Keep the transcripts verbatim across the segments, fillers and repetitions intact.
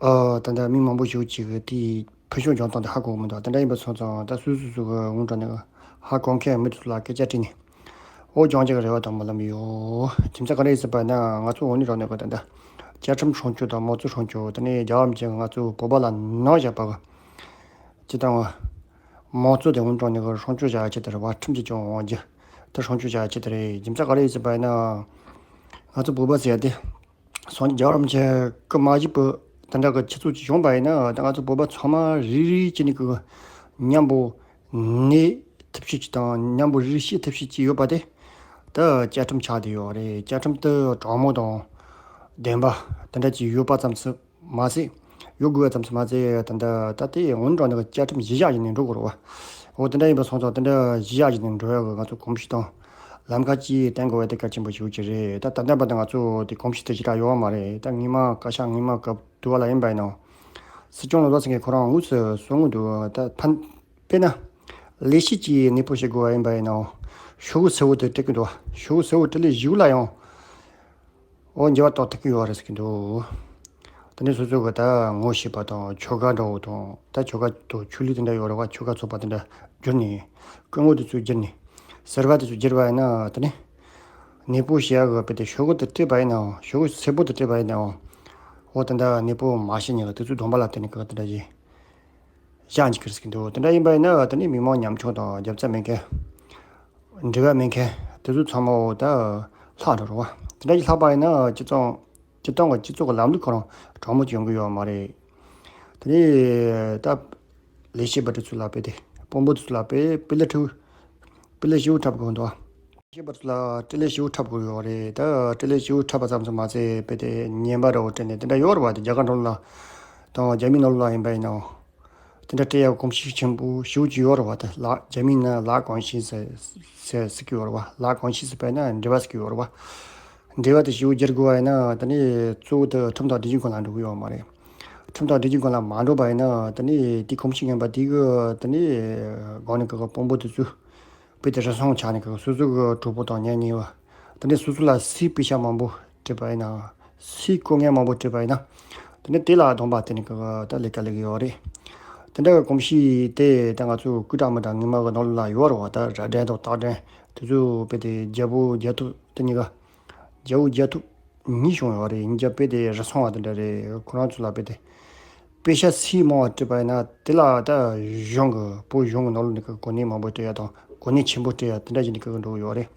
ཨ། ད་ལྟ་མི་མང་པོ་ཞིག་ཅིག་གིས་དེའི་ཕུལ་བྱུང་སྦྱོང་སྟངས་དེ་ཧ་གོ་གི་མི་འདུག་དེ་འདྲ་ཡིན་པ་སོང་ཙང་ད་སུ་སུ་སུ་གི་ངོ་འདྲ་ནས་ཧ་གོ་མཁན་མི་དེ་ཚོ་ལ་སྐད་ཆ་དྲིས་ནས། འོ་སྦྱོང་རྒྱུ་གི་རེ་བ་དང་སྨོན་ལམ་ཡོད། རྒྱུ་མཚན་ག་རེ་ཡིན་ཟེར་བ་ན་ང་ཚོ་འོ་ནི་རང་ནས་གི་ད་ལྟ་བཅའ་ཁྲིམས་སྲུང་སྐྱོབ་དང་དམངས་གཙོ་སྲུང་སྐྱོབ། དེ་ནས་རྒྱལ་བ་རིན་པོ་ཆེ་ང་ཚོ་བོད་པ་ལ་གནང་བཞག་པ་གི་སྤྱི་བཏང་བ། དམངས་གཙོ་དེ་སྔོན་འགྲོ་ནས་གི་སྲུང་སྐྱོབ་བྱ་ཆེད་དུ་རེད་བ། ཁྲིམས་ཀྱི་སྐྱོང་འོང་རྒྱུ་དེ་སྲུང་སྐྱོབ་བྱ་ཆེད་དུ་རེད། རྒྱུ་མཚན་ག་རེ་ཡིན་ཟེར་བ་ཡིན་ན། ང་ཚོ་བོད་པ་ཟེར་ཡ་དེ། སངས་རྒྱས་རྒྱལ་བ་རིན་པོ་ཆེ་སྐུ་མ་བཞུགས་པའི་དེ་འདྲ་གི་ཆུ་ཚོད་ཅིག་བྱུང་བ་ཡིན་ན་ད་ང་ཚོ་བོད་པ་ཚང་མ་རེ་རེ་བྱས་ནས་གི་མཉམ་པོ་གནས་ཐབས་ཤེས་ཅིག་དང་མཉམ་པོ་རེ་རེ་བྱེད་ཐབས་ཤེས་ཅིག་ཡོད་པ་དེ། ད་བཅའ་ཁྲིམས་ཆགས་བསྡད་ཡོད་རེད། བཅའ་ཁྲིམས་དེ་དྲང་མོ་དང་བདེན་པ་དེ་འདྲ་ཅིག་ཡོད་པ་ཙམ་ཟད། མ་ཟད། ཡོད་དགོས་པ་ཙམ་ཟད་མ་ཟད་ད་ལྟ་ད་ལྟའི་སྔོན་འགྲོ་ནས་བཅའ་ཁྲིམས་གཞི་བཞག་བྱས་ནས་འགྲོ་དགོས་རེད་བ། འོ་དེ་འདྲ་ཡིན་པ་སོང་ཙང་དེ་འདྲ་གཞི་བཞག་བྱས་ནས་འགྲོ་ཡག་གི་ང་ཚོ་གོམས་གཤིས་དང་ལམ་ཁ་ཅིག་བསྟེན་དགོས་པ་དེ་གལ་ཆེན་པོ་ཞིག་ཅིག་རེད། ད་ད་ལྟ་བར་དུ་ང་ཚོ་དེ་གོམས་གཤིས་དེ་ཞེ་དྲག་ཡོད་པ་མ་རེད། ད་སྔོན་མ་བཀའ་ཤག་སྔོན་མ་སྐབས་དུས་བ་ལ་ཡིན་པ་ཡིན་ནའང་། སྲིད་སྐྱོང་བློ་བཟང་སེང་གེ་ཁོ་རང་དངོས་སུ་གསུང་གི་འདུག་ད་ཕན། དཔེར་ན། ལས་བྱེད་ཀྱི་གནས་སྤོ་བྱེད་དགོས་པ་ཡིན་པ་ཡིན་ནའང་། ཤོག་བུ་སེར་པོ་དེ་སྤྲད་ཀྱི་འདུག་ཤོག་བུ་སེར་པོ་སྤྲད་ལས་གཞུག་ལ་ཡང་། འོ་འགྱུར་བ་གཏོང་ཐུབ་ཀྱི་ཡོད་རེད་ཟེར་གྱི་འདུག་དེ་ནས་སོ་སོ་གི་ད་ངོ་ཤེས་པ་དང་ཆོལ་ཁ་འདྲ་བོ་དང་ད་ཆོལ་ཁ་དང་ཆོས་ལུགས་དེ་འདྲ་ཡོད་རེད་བ། ཆོལ་ཁ་ཚོགས་པ་དེ་འདྲ་བསྒྱུར་ནས། སྐུ་ངོ་དེ་ཚོ་བསྒྱུར་ནས། ཟུར་པ་དེ་ཚོ་བསྒྱུར་བ་ཡིན་ན་དེ་ནས། གནས་སྤོ་བྱེད་ཡག་གི་དཔེ་དེ་ཤོག་གུ་དེ་སྤྲད་པ་ཡིན་ནའང་། ཤོག་གུ་སེར་པོ་དེ་སྤྲད་པ་ཡིན་ནའང་། འོ་དེ་འདྲ་གནས་སྤོ་མ་བྱེད་མཁན་གི་དེ་ཚོའི་སྡོམ་པ་ལ་བརྟེན་ནས་གི་དེ་འདྲ་བྱས། བཞག་འཇུག་གི་རེད་ཟེར་གྱི་འདུག་དེ་འདྲ་ཡིན་པ་ཡིན་ན་དེ་ནས་མི་མང་ཉམ་ཆུང་དང་རྒྱབ་རྩ་མེད་མཁན། འབྲེལ་བ་མེད་མཁན་དེ་ཚོ་ཚང་མ་འོ་ད་ལྷག་འགྲོ་རེད་བ། དེ་འདྲ་ཞིག་ལྷག་པ་ཡིན་ན་སྤྱི་ཚོགས་སྤྱི་བཏང་གི་སྤྱི་ཚོགས་ཀྱི་ལམ་ལུགས་ཁོ་རང་དྲང་མོ་ཅིག་ཡོང་གི་ཡོད་མ་རེད། དེ་ནས་ད་ལས་བྱེད་པ་དེ་ཚོ་ལ་དཔེ་དེ་དཔོན་པོ་དེ་ཚོ་ལ་དཔེ་དཔེ་ལས་ཁྲིའུ་དཔེ་ལས་ཞེ་པོ་འཁྲབ་དགོས་འདུག་སྤྱི་པ་ཚོ་ལ་སྤྲེལ་ལད་ཞེ་པོ་འཁྲབ་དགོས་ཡོད་རེད། ད་སྤྲེལ་ལད་ཞེ་པོ་འཁྲབ་པ་ཙམ་ཙམ་མ་ཟད་དཔེ་དེ་ངན་པ་འདྲ་བོ་སྤྲད་ནས་དེ་འདྲ་ཡོད་རེད་བ། དེ་རྒྱ་གར་འགྲོ་ལ་དང་རྒྱ་མི་ནང་ལ་ཡིན་པ་ཡིན་ནའང་། དེ་འདྲ་སྤྲད་ཡག་གོམས་གཤིས་ཆེན་པོ་ཞེ་པོ་ཅིག་ཡོད་རེད་བ། དེ་ལ་རྒྱ་མིའི་ནང་ལ་གོམས་གཤིས་ཟེར་ཟེར་ཟེར་གྱི་ཡོད་རེད་བ། ལ་གོམས་གཤིས་ཟེར་བས་ན་འབྲེལ་བ་ཟེར་གྱི་ཡོད་རེད་བ། འབྲེལ་བ་དེ་ཞེ་པོ་བསྒྱུར་དགོས་པ་ཡིན་ན་དེ་ནས་གཙོ་བོ་དེ་ཁྲིམས་དང་སྒྲིག་གཞི་སྒང་ལ་འགྲོ་གི་ཡོད་མ་རེད། ཁྲིམས་དང་སྒྲིག་གཞི་སྒང་ལ་མ་འགྲོ་བ་ཡིན་ན་དེ་ནས་དེ་གོམས་གཤིས་ངན་པ་དེ་གི་དེ་ནས་སྒང་ནས་གི་དཔོན་པོ་དེ་ཚོས། དཔེ་དེ་རུལ་སུངས་ཆགས་ནས་གི་སོ་སོ་གི་གྲོགས་པོ་དང་གཉེན་ཉེ་བ། དེ་ནས་སོ་སོ་ལ་སུས་དཔེ་ཆ་མང་པོ་སྤྲད་པ་ཡིན་ན། སུས་ལྐོག་རྔན་མང་པོ་སྤྲད་པ་ཡིན་ན། དེ་ནས་དེ་ལ་སྡོམ་པ་བརྟེན་ནས་གི་ད་ལས་ཀ་ལས་གི་ཡོད་རེད། དེ་འདྲ་གི་གོམས་གཤིས་དེ་ད་ང་ཚོ་སྐུ་དྲག་མི་དྲག་སྔོན་མ་གི་ནང་ལོགས་ལ་ཡོད་རེད་བ། ད་རྭ་སྒྲེང་དང་སྟག་སྒྲེང་དེ་ཚོ་དཔེ་དེ་རྒྱལ་པོ་རྒྱལ་ཐོབ་དེ་གཉིས་ཀ་རྒྱལ་པོ་རྒྱལ་ཐོབ་གཉིས་བྱུང་ཡོད་རེད། གཉིས་ཀ་དཔེ་དེ་རུལ་སུངས་པ་དེ་འདྲ་རེད། ཁོ་རང་ཚོ་ལ་དཔེ་དེ་དཔེ་ཆ་སུས་མང་བ་སྤྲད་པ་ཡིན་ན་དེ་ལ་ད་གཞུང་གི་བོད་གཞུང་གི་ནང་ལོགས་ནས་གི་གོ་གནས་མང་པོ་སྤྲད་ཡ་དང་གོ་གནས་ཆེན་པོ་སྤྲད་ཡ་དེ་འདྲ་ཞིག་ནས་གི་འགྲོ་གི་ཡོད་རེད།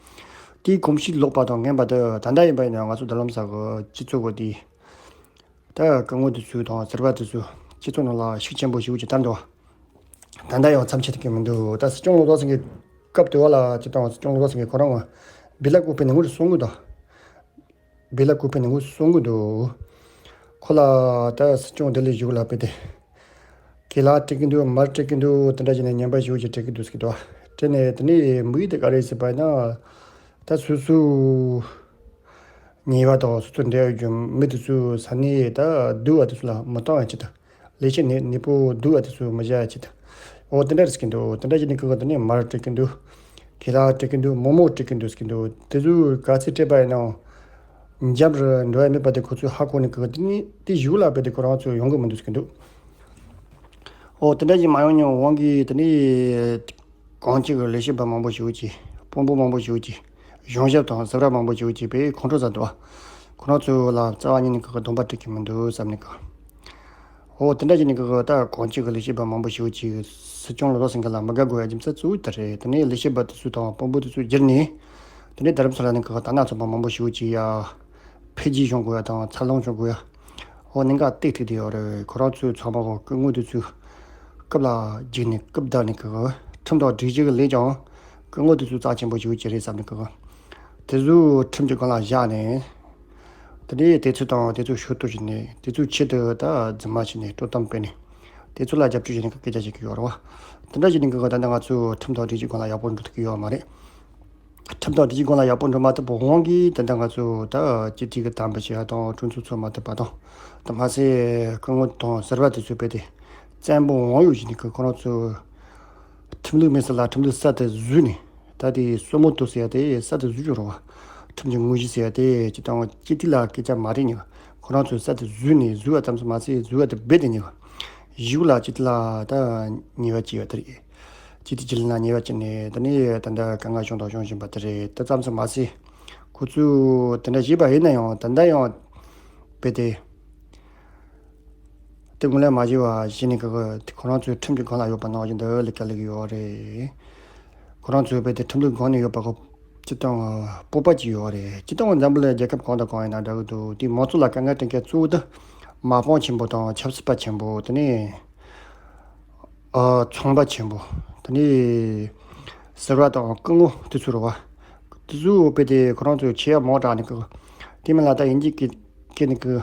དེའི་གོམས་གཤིས་ལོག་པ་དང་ངན་པ་དེ་ད་ལྟ་ཡིན་པ་ཡིན་ན་ང་ཚོ་རྡ་རམ་ས་གི་སྤྱི་ཚོགས་གི་དེ་ད་སྐུ་ངོ་དེ་ཚོ་དང་ཟུར་པ་དེ་ཚོ་སྤྱི་ཚོགས་ནང་ལ་ཤུགས་ཆེན་པོ་ཞེ་པོ་ཅིག་དར་འདུག་ད་ལྟ་ཡང་མཚམས་ཆད་ཐུབ་ཀྱི་མི་འདུག་ད་སྲིད་སྐྱོང་བློ་བཟང་སེང་གེ་སྐབས་དེ་བ་ལ་སྤྱི་བཏང་སྲིད་སྐྱོང་བློ་བཟང་སེང་གེ་ཁོ་རང་བེ་ལ་ཀུ་པེ་ནས་ངོ་སྲུང་གི་འདུག་བེ་ལ་ཀུ་པེ་ནས་ངོ་སྲུང་གི་འདུག་ཁོ་ལ་ད་སྲིད་སྐྱོང་དེ་ལས་བཞུགས་ལ་དཔེ་དེ། གྱེན་ལ་སྤྲད་ཀྱི་འདུག་མར་སྤྲད་ཀྱི་འདུག་དེ་འདྲ་བྱས་ནས་ངན་པ་ཞེ་པོ་ཅིག་སྤྲད་ཀྱི་འདུག་ཟེར་གྱི་འདུག་སྤྲད་ནས་དེ་ནས་དམིགས་ཡུལ་དེ་ག་རེ་ཟེར་བ་ཡིན་ན། ད་སོ་སོ་ཉེས་པ་དང་སོ་སོ་འབྲེལ་ཡོད་ཀྱི་མི་དེ་ཚོ་ས་གནས་ད་སྡུག་པ་དེ་ཚོ་ལ་མི་གཏོང་བ་ཆེད་དུ། ལས་བྱེད་ནི་ནི་པོ་སྡུག་པ་དེ་ཚོ་མི་བཞག་ཆེད་དུ། འོ་དེ་འདྲ་རེད་ཟེར་གྱི་འདུག་དེ་འདྲ་བྱས་ནས་ཁོ་ག་དེ་ནས་མར་སྤྲད་ཀྱི་འདུག་གྱེན་ལ་སྤྲད་ཀྱི་འདུག་མོག་མོག་སྤྲད་ཀྱི་འདུག་ཟེར་གྱི་འདུག་དེ་ཚོ་ག་ཚོད་སྤྲད་པ་ཡིན་ནའང་། འཇམ་རུ་འགྲོ་ཡ་མེད་པ་དེ་ཁོ་ཚོས་ཧ་གོ་ནས་ཁོ་དེ་ནི་དེ་གཞུག་ལ་དཔེ་དེ་ཁོ་རང་ཚོ་ཡོང་གི་མི་འདུག་ཟེར་གྱི་འདུག་འོ་དེ་འདྲ་ཞིག་མ་ཡོང་མྱོང་དབང་གིས་དེ་ནི་གང་ཅིག་གི་ལས་བྱེད་པ་མང་པོ་ཞིག་གིས་དཔོན་པོ་མང་པོ་ཞིག་གིས་གཞུང་ཞབས་དང་ཟུར་པ་མང་པོ་ཞིག་གིས་དཔེ་ཁོང་ཁྲོ་ཟ་འདུག་ཁོ་རང་ཚོ་ལ་རྩ་བ་ཉིད་ནས་ཁོ་གི་སྡོམ་པ་སྤྲད་ཀྱི་མི་འདུག་བསམ་ནས་ཁོ། འོ་དེ་འདྲ་བྱས་ནས་ཁོ་གི་ད་གང་ཅིག་གི་ལས་བྱེད་པ་མང་པོ་ཞིག་གིས་སྲིད་སྐྱོང་བློ་བཟང་སེང་གེ་ལ་མི་དགའ་དགོས་ཡ་རྒྱུ་མཚན་གཙོ་བོ་དེ་རེད། དེ་ནས་ལས་བྱེད་པ་དེ་ཚོ་དང་དཔོན་པོ་དེ་ཚོ་བསྒྱུར་ནས། དེ་ནས་རྡ་རམ་ས་ལ་ནས་ཁོ་གི་ད་སྣ་ཚོགས་པ་མང་པོ་ཞིག་གིས་ཡ། འཕེལ་རྒྱས་བྱུང་དགོས་ཡ་དང་འཚར་ལོངས་བྱུང་དགོས་ཡ། འོ་གནད་འགག་ཏིག་ཏིག་དེ་ཡོད་རེད། ཁོ་རང་ཚོའི་ཚང་མ་གི་སྐུ་ངོ་དེ་ཚོའི་རྐུབ་ལ་འཇིགས་ནས་རྐུབ་བརྡབས་ནས་གི་ཁྲིམས་དང་སྒྲིག་གཞི་གི་ལས་ཀྱང་སྐུ་ངོ་དེ་ཚོའི་རྩ་ཆེན་པོ་ཞིག་ཅིག་རེད་བསམ་ནས་གི། དེ་ཚོ་ཁྲིམས་ཀྱི་སྒང་ལ་བཞག་ནས། དེ་ནས་དེ་ཚོ་དང་དེ་ཚོ་ཕྱོགས་གཏོགས་བྱས་ནས་དེ་ཚོའི་ཆེད་དུ་ད་རྫུན་མ་བྱས་ནས་དཀྲོག་གཏམ་སྤེལ་ནས་དེ་ཚོ་ལ་རྒྱབ་སྐྱོར་བྱས་ནས་སྐད་ཆ་བཤད་ཀྱི་ཡོད་རེད་བ། དེ་འདྲ་བྱས་ནས་གི་ད་ལྟ་ང་ཚོའི་ཁྲིམས་དང་སྒྲིག་གཞི་སྒང་ལ་ཡག་པོ་འགྲོ་ཐུབ་ཀྱི་ཡོད་མ་རེད། ཁྲིམས་དང་སྒྲིག་གཞི་སྒང་ལ་ཡག་པོ་འགྲོ་མ་ཐུབ་པའི་དབང་གིས་ད་ལྟ་ང་ཚོ་ད་སྤྱི་འཐུས་ཀྱི་དམ་པ་བྱེད་ཡ་དང་གྲོས་ཚོགས་ཚོགས་མ་ཐུབ་པ་དང་། དེ་མ་ཟད་སྐུ་ངོ་དང་ཟུར་པ་དེ་ཚོས་དཔེ་དེ་བཙན་པོ་དབང་ཡོད་བྱས་ནས་ཁོ་ཁོ་རང་ཚོ་ཁྲིམས་ལུགས་མེད་ས་ལ་ཁྲིམས་ལུགས་གསར་དུ་བཟོས་ནས་ད་དེ་སྲུ་མོ་ཏོ་ཟེར་ཡ་དེ་གསར་དུ་བཟོས་ཡོད་རེད་བ། ཁྲིམས་ཀྱི་དངོས་གཞི་ཟེར་ཡ་དེ་སྤྱི་བཏང་སྤྱི་འཐུས་ལ་སྐད་ཆ་མ་དྲིས་ནས་ ཁོ་རང་ཚོའི་ས་དེ་བཟོས་ནས་བཟོས་པ་ཙམ་ཞིག་མ་ཟད་བཟོས་པ་དེ་རྦད་དེ་ཉེ་གི། གཞུག་ལ་ཅི་ཐུབ་ལ་ད་ཉེས་པ་བྱས་ཡོད་དེ་རེད། ཅི་ཐུབ་ཅི་ལ་ཉེས་པ་བྱས་ནས་དེ་ནས་ད་ལྟ་དཀའ་ངལ་བྱུང་དང་བྱུང་བཞིན་པ་དེ་རེད། ད་ཙམ་ཞིག་མ་ཟད་ཁོ་ཚོས་དེ་འདྲ་བྱས་པ་ཡིན་ན་ཡང་ད་ལྟ་ཡང་རྦད་དེ། དེ་ངོས་ལེན་མ་བྱས་པ་བྱས་ནས་ཀྱི་ཁོ་རང་ཚོའི་ཁྲིམས་ཀྱི་སྒང་ལ་ཡོད་པ་ནང་བཞིན་དུ་ལས་ཀ་ལས་ཀྱི་ཡོད་རེད། ཁོ་རང་ཚོའི་རྦད་དེ་ཁྲིམས་ལུགས་སྒང་ནས་ཡོད་པ་གི་སྤྱིར་བཏང་སྤོབས་པ་ཅིག་ཡོད་རེད། སྤྱིར་བཏང་འཛམ་བུ་གླིང་རྒྱལ་ཁབ་གང་དང་གང་ཡིན་ན་འདྲ་གི་འདུག་དེའི་མང་ཚོགས་ལ་དཀའ་ངལ་སྤྲད་མཁན་གཙོ་བོ་དེ་མ་དཔུང་ཆེན་པོ་དང་ཆབ་སྲིད་པ་ཆེན་པོ། དེ་ནས་ཨ་ཚོང་པ་ཆེན་པོ། དེ་ནས་ཟུར་པ་དང་སྐུ་ངོ་དེ་ཚོ་རེད་བ། དེ་ཚོའི་རྦད་དེ་ཁོ་རང་ཚོའི་ཆེ་བ་མང་དྲགས་ནས་ཀྱི། དེ་མིན་ལ་ད་དབྱིན་ཇིའི་སྐད་ནས་ཀྱི།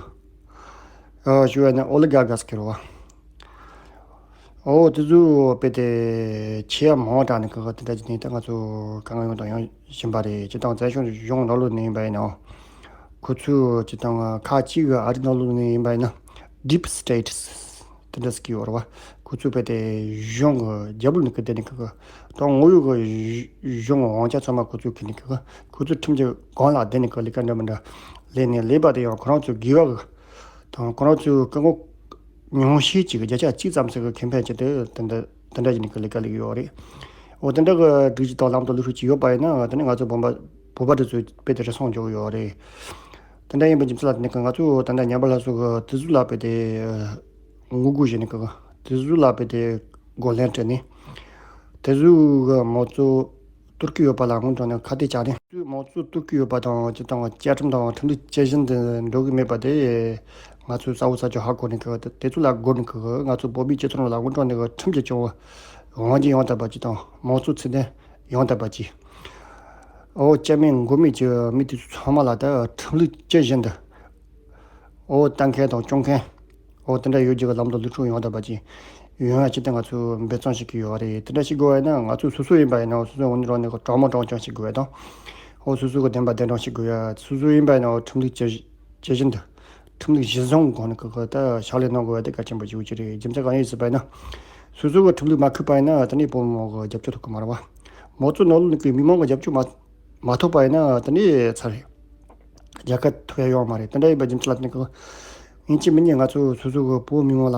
ཨ་ཞུ་བ་ནི་ཨོ་ལི་གྷ་རཀིས་ཀྱི་རེད་བ། ཨོ་དེ་ཚོའི་རྦད་དེ་ཆེ་བ་མང་དྲགས་ནས་ཀྱི་དེ་འདྲ་ཅིག་ནས་ད་ང་ཚོ་དཀའ་ངལ་ཡོང་དང་ཡོང་བཞིན་པ་རེད། སྤྱིར་བཏང་བཙན་བྱོལ་གཞུང་ནང་ལོགས་ནས་ཡིན་པ་ཡིན་ནའང་། ཁོ་ཚོས་སྤྱིར་བཏང་ཁག་ཅིག་གི་ཨ་རི་ནང་ལོགས་ནས་ཡིན་པ་ཡིན་ན་deep state དེ་འདྲ་ཟེར་གྱི་ཡོད་རེད་བ། ཁོ་ཚོས་རྦད་དེ་གཞུང་གི་རྒྱབ་ལོགས་ནས་ཀྱི་བསྡད་ནས་ཀྱི་དང་དངོས་ཡོད་ཀྱི་གཞུང་དབང་ཆ་ཚང་མ་ཁོ་ཚོས་ཁྱེར་ནས་ཀྱི་ཁོ་ཚོས་ཁྲིམས་ཀྱི་སྒང་ལ་བསྡད་ནས་ཀྱི་ལས་ཀ་འདྲ་མི་འདྲ་ལས་ནས་ལས་པ་དེ་ཡང་ཁོ་རང་ཚོའི་དགེ་བ་གི་དང་ཁོ་རང་ཚོའི་སྐུ་ངོ་ཉུང་ཤས་ཅིག་གི་བརྒྱ་ཆ་གཅིག་ཙམ་ཟིག་གི་ཁེ་ཕན་ཅིག་དེ་དེ་འདྲ་དེ་འདྲ་ཡིན་གི་ལས་ཀ་ལས་ཀྱི་ཡོད་རེད། འོ་དེ་འདྲ་གི་སྒྲིག་གཞི་དང་ལམ་དང་ལུགས་སྲོལ་ཅིག་ཡོད་པ་ཡིན་ན་དེ་ནི་ང་ཚོ་བོད་པ་བོད་པ་དེ་ཚོས་དཔེ་དེ་རེ་ཟུང་འཇོག་གི་ཡོད་རེད། དེ་འདྲ་ཡིན་པའི་རྒྱུ་མཚན་ལ་དེ་ནི་ང་ཚོ་ད་ལྟ་ཉམས་པ་སླར་གསོ་གི་དེ་ཚོ་ལ་དཔེ་དེ་ངོ་རྒོལ་བྱས་ནས་གི་དེ་ཚོ་ལ་དཔེ་དེ་རྒོལ་ལན་སྤྲད་ནས་དེ་ཚོ་གི་མང་གཙོ་གཏོར་གི་ཡོད་པ་ལ་སྔོན་འགྲོ་ནས་ཁ་གཏད་བཅག་ནས། མང་གཙོ་གཏོར་གི་ཡོད་པ་དང་སྤྱི་དང་བཅའ་ཁྲིམས་དང་ཁྲིམས་ལུགས་ཇི་བཞིན་དུ་འགྲོ་གི་མེད་པ་དེ་ང་ཚོས་གསལ་པོ་གསལ་ཆོད་ཧ་གོ་ནས་གི་དེ་ཚོ་ལ་རྒོལ་ནས་གི་ང་ཚོ་བོད་པའི་སྤྱི་ཚོགས་ནང་ལ་སྔོན་འགྲོ་ནས་གི་ཁྲིམས་ཀྱི་སྐྱོང་བ་དབང་ཆ་ཡང་དག་པ་ཅིག་དང་མང་གཙོ་ཚད་ལྡན་ཡང་དག་པ་ཅིག་ཨོ་སྐྱ་མིན་མགོ་མེད་ཀྱི་མི་དེ་ཚོ་ཚང་མ་ལ་ད་ཁྲིམས་ལུགས་ཇི་བཞིན་དུ། ཨོ་ལྟ་མཁན་དང་སྐྱོང་མཁན། ཨོ་དེ་འདྲ་ཡོད་རྒྱུ་གི་ལམ་དང་ལུགས་སྲོལ་ཡང་དག་པ་ཅིག་ཡོང་ཡ་ཅིག་དེ་ང་ཚོས་འབད་བརྩོན་བྱེད་ཀྱི་ཡོད་རེད། དེ་འདྲ་ཞིག་དགོས་པ་ཡིན་ན་ང་ཚོ་སོ་སོ་ཡིན་པ་ཡིན་ན་སོ་སོའི་ངོས་ནས་རང་ནས་གྲོགས་མོ་གྲོགས་སྐྱོང་བྱེད་དགོས་ཡ་དང་། ཨོ་སོ་སོ་གི་བདེན་པ་བདེན་དྲང་བྱེད་དགོས་ཡ། སོ་སོ་ཡིན་པ་ཡིན་ན་ཨོ་ཁྲིམས་ལུགས་ཇི་ཇི་བཞིན་དུ། ཁྲིམས་ལུགས་གཞི་བཟུང་གི་སྒོ་ནས་ཀྱི་ཀྱི་ད་ཕྱག་ལས་གནང་དགོས་པ་དེ་གལ་ཆེན་པོ་ཞིག་ཡོད་ཀྱི་རེད། རྒྱུ་མཚན་གང་ཡིན་ཟེར་བ་ཡིན་ན། སོ་སོ་གི་ཁྲིམས་ལུགས་མ་འཁུར་བ་ཡིན་ན་དེ་ནས་བོད་མི་མང་གི་རྒྱབ་སྐྱོར་ཐོབ་ཀྱི་མ་རེད་བ། མང་གཙོ་ནང་ལོགས་ཀྱི་མི་མང་གི་རྒྱབ་སྐྱོར་མ་མ་ཐོབ་པ་ཡིན་ན་དེ་ནས་ཚར་རེད། རྒྱལ་ཁ་ཐོབ་ཡ་ཡོད་མ་རེད། དེ་འདྲ་ཡིན་པའི་རྒྱུ་མཚན་ལ་བརྟེན་ནས་ཀྱི་ཡིན་གཅིག་མིན་གཉིས་ང་ཚོ་སོ་སོ་གི་བོད་མི་མང་ལ་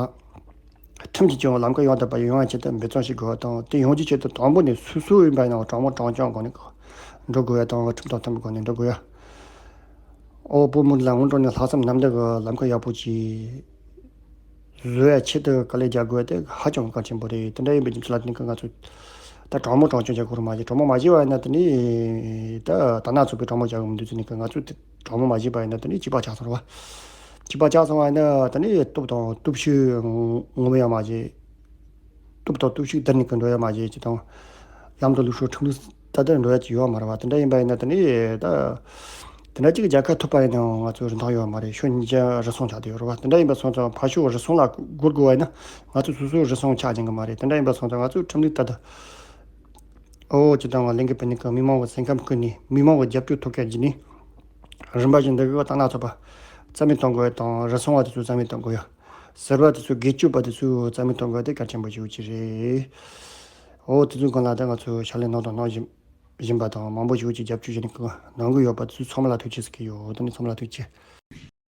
ཁྲིམས་ཀྱི་སྐྱོང་བའི་ལམ་ཁ་ཡང་དག་པ་ཡོང་བའི་ཆེད་དུ་འབད་བརྩོན་བྱེད་དགོས་པ་དང་། དེ་ཡོང་རྒྱུའི་ཆེད་དུ་དང་པོ་ནས་སོ་སོ་ཡིན་པ་ཡིན་ན་གྲོགས་མོ་གྲོགས་སྐྱོང་སྒོ་ནས་འགྲོ་དགོས་ཡ་དང་། ཁྲིམས་དང་མཐུན་པའི་སྒོ་ནས་འགྲོ་དགོས་ཡ། ཨོ་བོད་མི་ལ་སྔོན་འགྲོ་ནས་ལྷག་བསམ་རྣམ་དག་གི་ལམ་ཁ་ཡག་པོ་ཅིག་བཟོ་ཡ་ཆེད་དུ་དཀའ་ལས་རྒྱག་དགོས་དེ་ཧ་ཅང་གལ་ཆེན་པོ་རེད། དེ་འདྲ་ཡིན་པའི་རྒྱུ་མཚན་ལ་དེ་ནི་ང་ཚོ་ད་གྲོགས་མོ་གྲོགས་སྐྱོང་བྱེད་དགོས་རེད་མ་གཞི། གྲོགས་མོ་མ་བྱས་པ་ཡིན་ན་དེ་ནི་ད་ད་ན་ཚོད་པའི་གྲོགས་མོ་རྒྱག་གི་མི་འདུག་ཟེར་ནས་ང་ཚོ་དེ་གྲོགས་མོ་མ་བྱས་པ་ཡིན་ན་དེ་ནི་གཅིག་པ་ཆགས་སོང་རེད་བ། གཅིག་པ་ཆགས་སོང་བ་ཡིན་ན་དེ་ནི་སྟོབས་དང་སྟོབས་ཤུགས་ངོམ་ཡ་མ་བྱས། སྟོབས་དང་སྟོབས་ཤུགས་བསྡུར་ནས་ཀྱི་འགྲོ་ཡ་མ་བྱས་ཀྱི་དང་། ལམ་དང་ལུགས་སྲོལ་ཁྲིམས་ལུགས་ལྟར་དུ་འགྲོ་ཡ་ཅིག་ཡོད་མ་རེད་བ། དེ་འདྲ་ཡིན་པ་ཡིན་ན་དེ་ནི་ད། དེ་འདྲ་ཅིག་རྒྱལ་ཁ་ཐོབ་པ་ཡིན་ནའང་ང་ཚོ་རིན་ཐང་ཡོད་མ་རེད། ཕྱོགས་གཉིས་ཀ་རུལ་སུངས་ཆགས་བསྡད་ཡོད་རེད་བ། དེ་འདྲ་ཡིན་པ་སོང་ཙང་ཕར་ཕྱོགས་རུལ་སུངས་ལ་སྒུག་དགོས་པ་ཡིན་ན་ང་ཚོ་སོ་སོའི་རུལ་སུངས་ཆགས་ཀྱི་མ་རེད། དེ་འདྲ་ཡིན་པ་སོང་ཙང་ང་ཚོས་ཁྲིམས་ལུགས་ལྟར་དུ། ཨོ་ཅི་དང་ང་ལེན་གི་པི་ནི་ཀ་མི་མང་གི་སེམས་ཁམས་ཀུན་ནས་མི་མང་གི་རྒྱབ་སྐྱོར་ཐོབ་མཁན་གྱི་ནི། རིམ་པ་བཞིན་འདི་གི་ཏང་ན་ཚོགས་པ་རྩ་མེད་གཏོང་དགོས་དང་། རུལ་སུངས་པ་དེ་ཚོ་རྩ་མེད་གཏོང་དགོས་ཡ། ཟུར་པ་དེ་ཚོ་སྒེར་གཅོད་པ་དེ་ཚོ་རྩ་མེད་གཏོང་དགོས་དེ་གལ་ཆེན་པོ་ཞིག་ཅིག་རེད། ཨོ་དེ་ཚོའི་སྒང་ལ་ད་ང་ཚོས་ཕྱག་ལས་གནང་དང་གནང་བཞིན་བཞིན་པ་དང་མང་པོ་ཞིག་ཅིག་རྒྱབ་སྐྱོར་བྱས་ནས་གནང་གི་ཡོད་པ་དེ་ཚོ་ཚང་མ་ལ་ཐུགས་རྗེ་ཟེར་གི་ཡོད། དེ་ནི་ཚང་མ་ལ་ཐུགས་རྗེ།